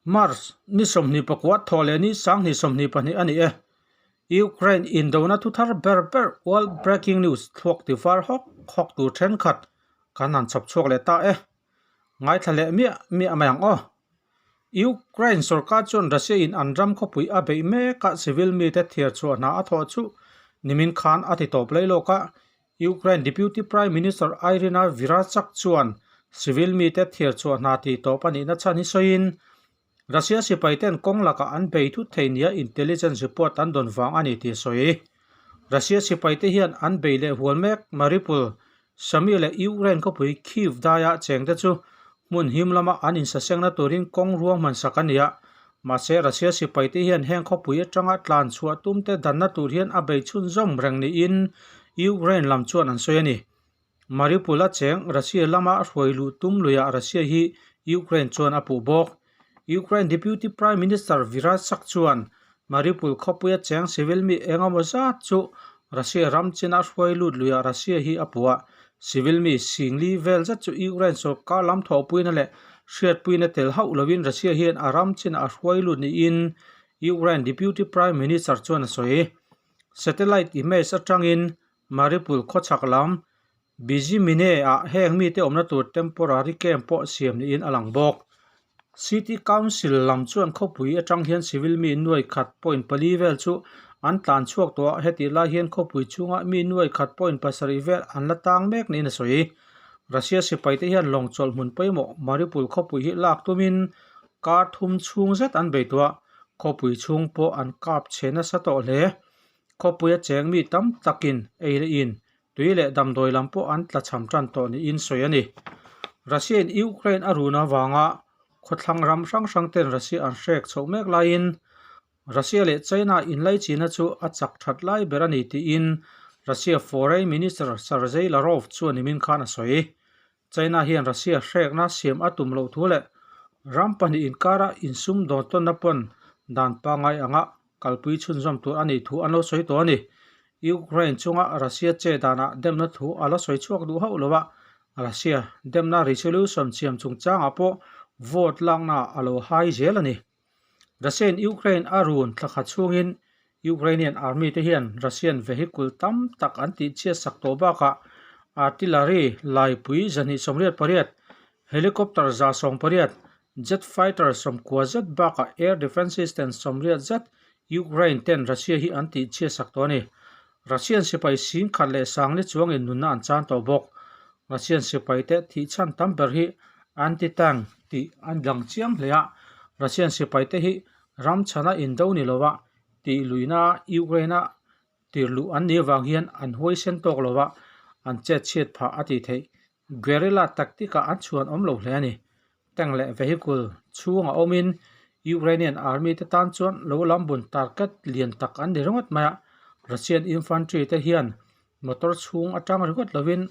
March ni 24 thawh leh ni 2022 a ni e. Ukraine indona thuthar ber ber world breaking news thluak ti var hawk hawk tur thenkhat kan han chhawp chhuak leh ta e. Ngaithla leh miah miah mai ang aw. Ukraine sorkar chuan Russia in an ram khawpui a beih mek a civil mite thiar chhuah hna a thawh chu nimin khan a ti tawp lai lawk a. Ukraine Deputy Prime Minister Iryna Vereshchuk chuan civil mite thiar chhuah hna tih tawp a nihna chhan hi sawiin Russia sipai ten kawng lakah an bei thut thei nia intelligence report an dawn vang a ni tih a sawi. Russia sipai te hian an bei leh hual mek Mariupol, Sami leh Ukraine khawpui Kyiv daia chengte chu hmun him lama an insasengna turin kawng ruang hmansak a ni a. Mahse, Russia sipai te hian heng khawpui atanga tlan chhuah tumte danna tur hian a bei chhunzawm reng niin Ukraine lam chuan an sawi a ni. Mariupol a cheng Russia lama hruai luh tum luiah Russia hi Ukraine chuan a puh bawk. Ukraine Deputy Prime Minister Virashchak chuan Mariupol khawpuia cheng civil mi eng emaw zat chu Russia ram china hruai lut luiah Russia hi a puh a, civil mi singli vel zet chu Ukraine sorkar lam thawhpuina leh hriatpuina tel hauh lovin Russia hian a ram china a hruai lut niin Ukraine Deputy Prime Minister chuan a sawi. Satellite image atangin Mariupol khawchhak lam Bizimine-ah heng mite awmna tur temporary camp pawh siam niin a lang bawk. City Council lam chuan khawpui atang hian civil mi nuai khat point pali vel chu an tlan chhuak tawh a, hetih lai hian khawpui chhunga mi nuai khat point pasarih vel an la tang mek niin a sawi. Russia sipaite hian lawng chawlh hmun pawimawh Mariupol khawpui hi lak tumin kar thum chhung zet an bei tawh a, khawpui chhung pawh an kap chhe nasa tawh hle. Khawpui a cheng mi tam takin ei leh in tui leh damdawi lam pawh an tla cham tan tawh niin sawi a ni. Russia in Ukraine a run avanga khawthlang ram hrang hrang ten Russia an hrek chhoh mek laiin Russia leh China inlaichina chu a chak that lai ber a ni tiin Russia Foreign Minister Sergei Lavrov chuan nimin khan a sawi. China hian Russia hrekna siam a tum loh thu leh ram pahnih inkara insum dawn tawnna pawn dan pangngai anga kalpui chhunzawm tur a nih thu an lo sawi tawh a ni. Ukraine chunga Russia che danah demna thu a la sawi chhuak duh hauh lo a, Russia demna resolution siam chungchangah pawh vote lakna a lo hai zel a ni. Russian Ukraine a run thla khat chhungin Ukrainian army te hian Russian vehicle tam tak an tih chhiat sak tawh bakah artillery laipui 288, helicopter 180, jet fighter 90 zet bakah air defence system 80 zet Ukraine ten Russia hi an tih chhiat sak tawh a ni. Russian sipai sing khat leh sangli chuangin nunna an chan tawh bawk. Russian sipaite thih chhan tam ber hi anti-tank tih an lang chiang hle a, Russian sipaite hi ram chhana indo ni lova tih luihna Ukraine-a tirhluh an nih avang hian an huaisen tawk lova an chet chhiat phah a tih theih. Guerrilla tactic-ah an chhuan awm lo hle a ni. Tank leh vehicle chhungah awmin Ukrainian army te tan chuan lo lam bun target lian tak an ni ringawt mai a, Russian infantry te hian motor chhung atang ringawt lovin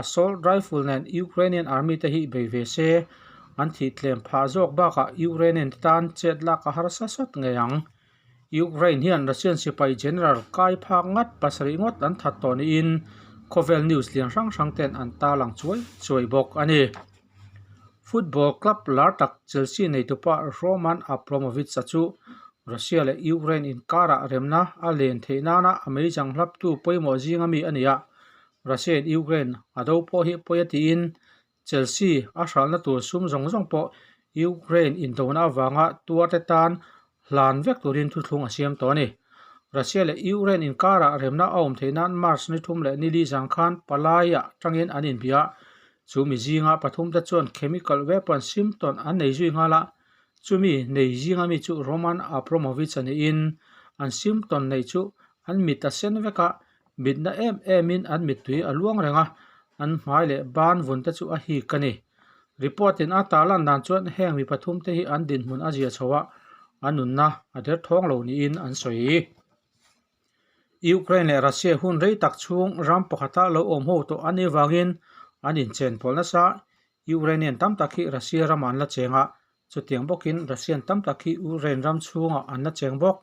assault rifle nen Ukrainian army te hi bei ve se an thih tlem phah zawk bakah Ukrainian te tan chet lak a harsa sawt ngei ang. Ukraine hian Russian sipai general kai phak ngat pasarih ngawt an that tawh niin khawvel news lian hrang hrang ten an tarlang chuai chuai bawk a ni. Football club lar tak Chelsea neitupa Roman Abramovich-a chu Russia leh Ukraine inkarah remna a len theih nana a meizang hlaptu pawimawh zinga mi a ni a, Russia in Ukraine a do pawh hi pawi a tiin Chelsea a hralhna tur sum zawng zawng pawh Ukraine indona avanga tuarte tan hlan vek turin thuthlung a siam tawh a ni. Russia leh Ukraine inkarah remna a awm theih nan March ni thum leh ni li zang khan palaiah tangin an inbia a, chu mi zinga pathumte chuan chemical weapon symptom an nei zui nghal a, chumi nei zinga mi chu Roman Abramovich a niin an symptom neih chu an mit a sen vek a, mitna em emin an mittui a luang reng a, an hmai leh ban vun te chu a hik a ni. Report in a tarlan dan chuan heng mi pathum te hi an dinhmun a zia chho a, an nunna a der thawng lo niin an sawi. Ukraine leh Russia hun rei tak chhung ram pakhata lo awm ho tawh an nih vangin an inchen pawl nasa. Ukrainian tam tak hi Russia ramah an la cheng a, chutiang bawkin Russian tam tak hi Ukraine ram chhungah an la cheng bawk.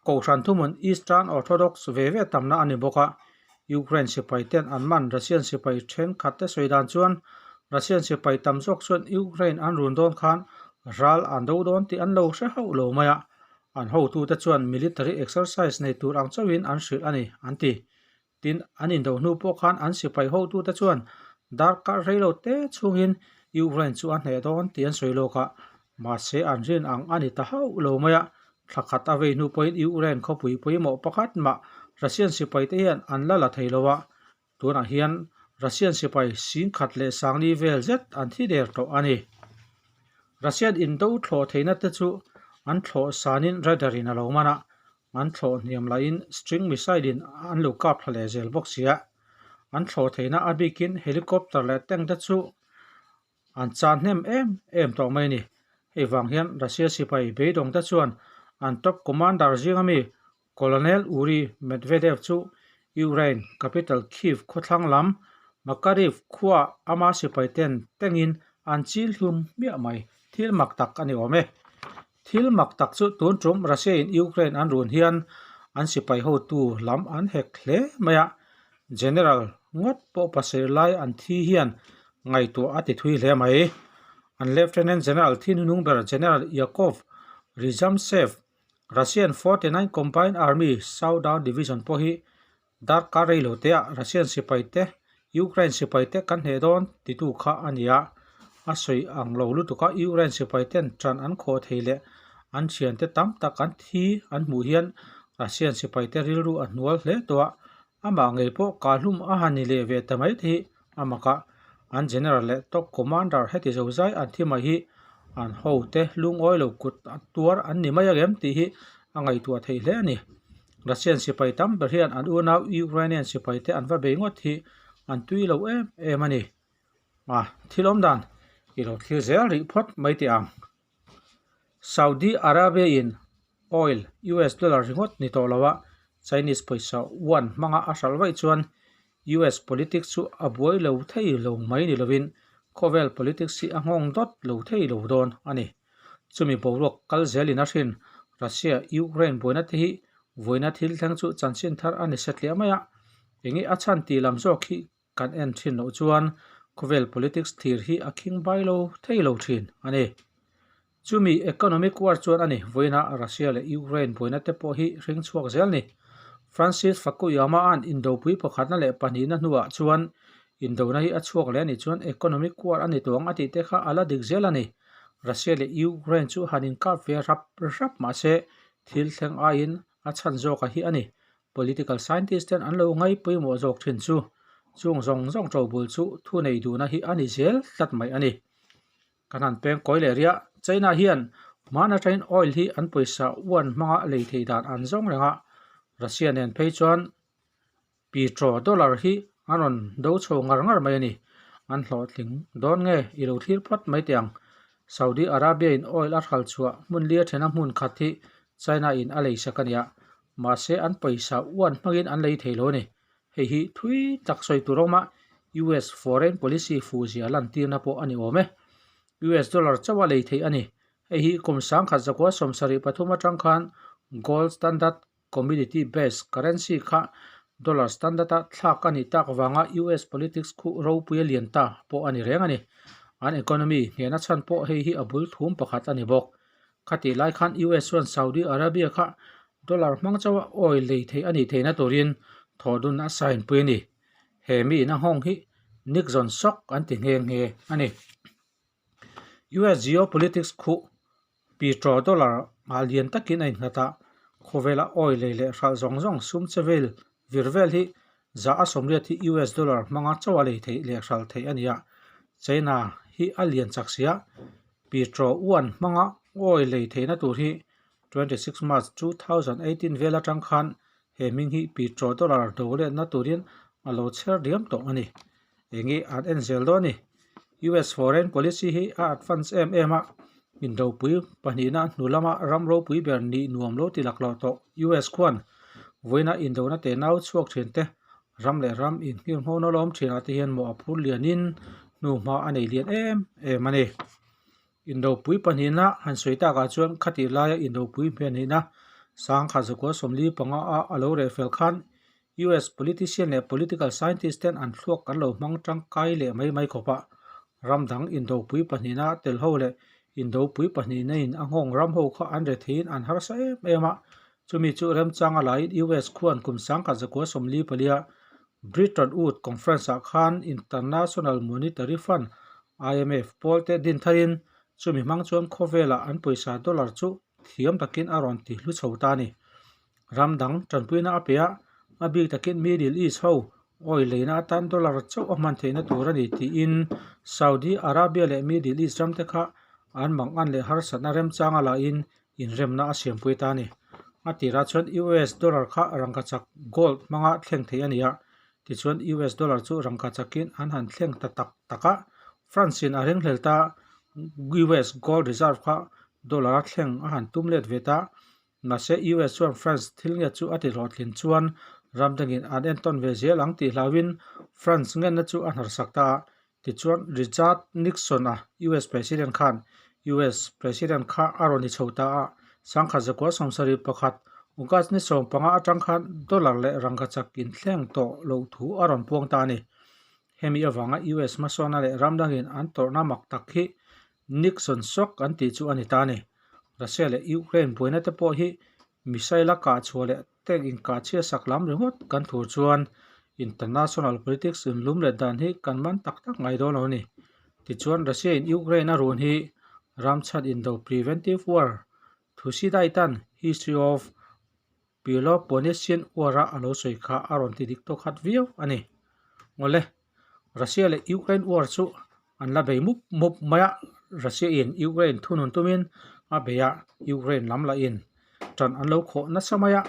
Kohhran thuhmun Eastern Orthodox ve ve tamna a ni bawk a, Ukraine sipai ten an man Russian sipai thenkhat te sawi dan chuan Russian sipai tam zawk chuan Ukraine an run dawn khan Ral an do dawn tih an lo hre hauh lo mai a, an hotute chuan military exercise nei tur ang chauhin an hrilh a ni, an ti. Tin, an indo hnu pawh khan an sipai hotute chuan darkar rei lo te chhungin Ukraine chu a hneh dawn tih an sawi lawk a, mahse an rin ang a ni ta hauh lo mai a, thla khat a vei hnu pawhin Ukraine khawpui pawimawh pakhat mah Russian sipaite hian an la la thei lo a, Tunah hian Russian sipai singkhat leh sangli vel zet an thi der tawh a ni. Russian indo thlawh theihna te chu an thlawh sanin radar in a lo man a, an thlawh hniam lahin string missile in an lo kap thla leh zel bawk si a. An thlawh theihna a bikin helicopter leh tank te chu An chan hnem em em tawh mai a ni. Hei vang hian Russia sipai beidawng te chuan an top commander zinga mi Colonel Uri Medvedev chu Ukraine capital Kyiv khawthlang lam Makariv khuaah ama sipai ten tengin an chil hlum hmiah mai. Thil mak tak a ni awm e. Thil mak tak chu tun tum Russia in Ukraine an run hian an sipai hotu lam an hek hle mai a, General ngawt pawh pasarih lai an thi hian ngaihtuah a ti thui hle mai. An Lieutenant General thi hnunung ber General Yakov Ryazantsev, Russian 49 Combined Army Southern Division pawh hi darkar rei lo teah Russian sipai te Ukraine sipai te kan hneh dawn titu kha a ni a, a sawi ang lo lutuk a Ukraine sipai ten ṭan an khawh thei leh an thiante tam tak an thi an hmuh hian Russian sipai te rilru a hnual hle tawh a, amah ngei pawh kahlum a han ni leh ve ta mai te hi a mak a, an general leh top commander heti zo zai an thi mai hi an hote lungawi lo kut tuar an ni mai ang em tih hi a ngaihtuah theih hle a ni. Russian sipai tam ber hian an unau Ukrainian sipai te an va bei ngawt hi an tui lo em em a ni. A thil awm dan i lo thlir zel rih phawt mai teh ang. Saudi Arabia in oil US dollar ringawt ni tawh lo a, Chinese pawisa yuan hmanga a hralh vaih chuan US politics chu a buai lo thei lo mai ni lovin khawvel politics hi a nghawng dawt lo thei lo dawn a ni. Chumi boruak kal zelin a hrin Russia Ukraine buaina te hi vawiina thil thleng chu chanchin thar a ni satliah mai a, enge a chhan tih lam zawk hi kan en thin loh chuan khawvel politics thlir hi a khing bai lo thei lo thin a ni. Chumi economic war chuan a ni vawiina Russia leh Ukraine buaina te pawh hi hring chhuak zel ni. Francis Fukuyama-a'n indopui pakhatna leh pahnihna hnuah chuan indona hi a chhuak leh a nih chuan economic war a ni tawh ang a tih te kha a la dik zel a ni. Russia leh Ukraine chu han inkap ve rap rap mahse thil thleng aiin a chhan zawk a hi a ni. Political scientist ten an lo ngai pawimawh zawk thin chu chung zawng zawng ṭobul chu thu nei duhna hi a ni zel tlat mai a ni. Kan han peng kawi leh riah, China hian hman atangin oil hi an pawisa uan hmanga lei theih dan an zawng reng a, Russia nen phei chuan petro dollar hi an rawn do chho ngar ngar mai a ni. An hlawhtling dawn nge i lo thlir phawt mai teh ang. Saudi Arabia in oil a hral chhuah hmun lia thena hmun khat hi China in a lei sak a nia, mahse an pawisa uan hmangin an lei thei lo a ni. Hei hi thui tak sawi tur awma US foreign policy fuhzia lantirna pawh a ni awm e. US dollar chauha lei theih a ni. Hei hi kum sangkhat zakua 73 atang khan gold standard commodity based currency kha dollar standard-a thlak a nih tak vanga US politics khuh ropui a lian ta pawh a ni reng a ni. An economy nghehna chhan pawh hei hi a bul thum pakhat a ni bawk. Khatih lai khan US chuan Saudi Arabia kha dollar hmang chauha oil lei theih a nih theihna turin thawhdun a sign pui a ni. He mi ina nghawng hi Nixon shock an ti nghe nghe a ni. US geopolitics khuh petrodollar ah lian takin a innghat a, khawvela oil lei leh hralh zawng zawng sum che vel vir vel hi za a 80 hi US dollar hmanga chauha lei theih leh hralh theih a ni a. China hi a lian chak sia, petro uan hmanga oil lei theihna tur hi 26 March 2018 vel atang khan he hming hi petrodollar do letna turin a lo chher diam tawh a ni. Enge an en zel dawn a ni. US foreign policy hi a advance em em a, indopui pahnihna hnu lama ram ropui ber nih nuam lo ti lak loh tawh US khuan vawiina indona te nau chhuak thin te ram leh ram inhngirhngawna lawm thinah te hian mawh a phur lianin hnuhma a nei lian em em a ni. Indopui pahnihna han sawi takah chuan khatih laia indopui hmelhnihna sangkhat zakua 45 a a lo reh fel khan US politician leh political scientist ten an thluak an lo hmang tangkai leh mai mai khawp a, ram dang indopui pahnihna tel ho leh Indopui pahnihna in a nghawng ram ho kha an retheiin an harsa em em a, chumi chu remchanga laiin US khuan kum 1944 a Bretton Woods Conference ah khan International Monetary Fund, IMF, pawl te din tharin chumi hmang chuan khawvelah an pawisa dollar chu thiam takin a rawn ti hlu chho ta a ni. Ram dang tanpuina a pe a, a bik takin Middle East ho oil leina atan dollar chauh a hman theihna tur a ni tiin Saudi Arabia leh Middle East ramte kha an mangan leh harsatna remchanga lahin inremna a siampui ta a ni. A tirah chuan US dollar kha rangkachak gold hmanga thleng theih a ni a, tichuan US dollar chu rangkachakin an han thleng ta tak tak a, France in a ringhlel ta US gold reserve kha dollar a thleng a han tum let ve ta. Mahse US chuan France thil nge chu a ti hlawhtlin chuan ram dangin an entawn ve zel ang tih hlauhin France ngenna chu a hnarsak ta a. Tichuan Richard Nixon a US President khan US President kha a rawn i chho ta a, 1971 August ni 15 atang khan dollar leh rangkachak inthleng tawh loh thu a rawn puang ta a ni. Hemi avanga US hmasawnna leh ram dangin an tawrhna mak tak hi Nixon shock an tih chu a ni ta a ni. Russia leh Ukraine buaina te pawh hi missile a kah chhuah leh tank inkah chhiat sak lam ringawt kan thur chuan international politics inlum leh dan hi kan man tak tak ngai dawn lo a ni. Tichuan Russia in Ukraine a run hi ramchhan indo preventive war Thusidaitan history of Peloponnesian War a a lo sawi kha a rawn ti dik tawk khat viau a ni. Ngawle, Russia leh Ukraine War chu an la bei mup mup mai a, Russia in Ukraine thunun tumin a bei a, Ukraine lam lahin tan an lo khawh nasa mai a,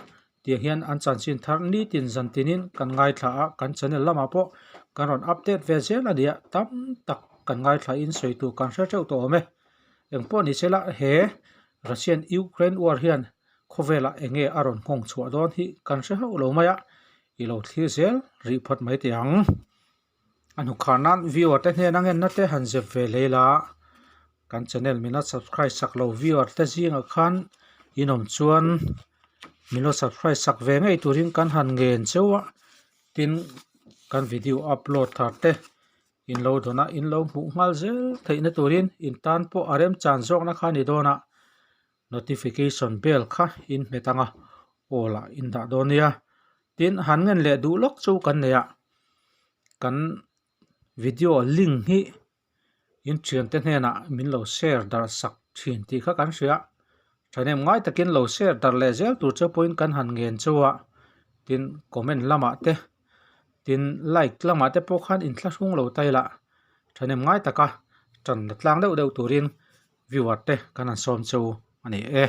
tiang hian an chanchin thar nitin zan tinin kan ngaithla a, kan channel lamah pawh kan rawn update ve zel a ni a, tam tak kan ngaithlain sawi tur kan hre teuh tawh awm e. Engpawh ni sela he Russian Ukraine War hian Khawvelah eng nge a rawn nghawng chhuah dawn hi kan hre hauh lo mai a, i lo thlir zel rih phawt mai teh ang. A hnukhar nan viewer te hnena ngenna te han zep ve lei la, kan channel min la subscribe sak lo viewer te zingah khan inawm chuan min lo subscribe sak ve ngei turin kan han ngen cheu a, tin kan video upload thar te In lo dawn a, in lo hmuh nghal zel theihna turin in tan pawh a remchan zawkna kha a ni dawn a, notification bell kha in hmet ang a, aw lah in dah dawn nia. Tin, han ngen leh duh lawk chu kan nei a, kan video link hi in thiante hnenah min lo share darh sak thin tih kha kan hria a, thahnem ngai takin lo share darh leh zel tur che pawhin kan han ngen chauh a, tin comment lamah te Tin, like lamah te pawh khan inthlahrung lo ta ila thahnem ngai taka tan la tlang deuh deuh turin viewer te kan han sawm cheu a ni e.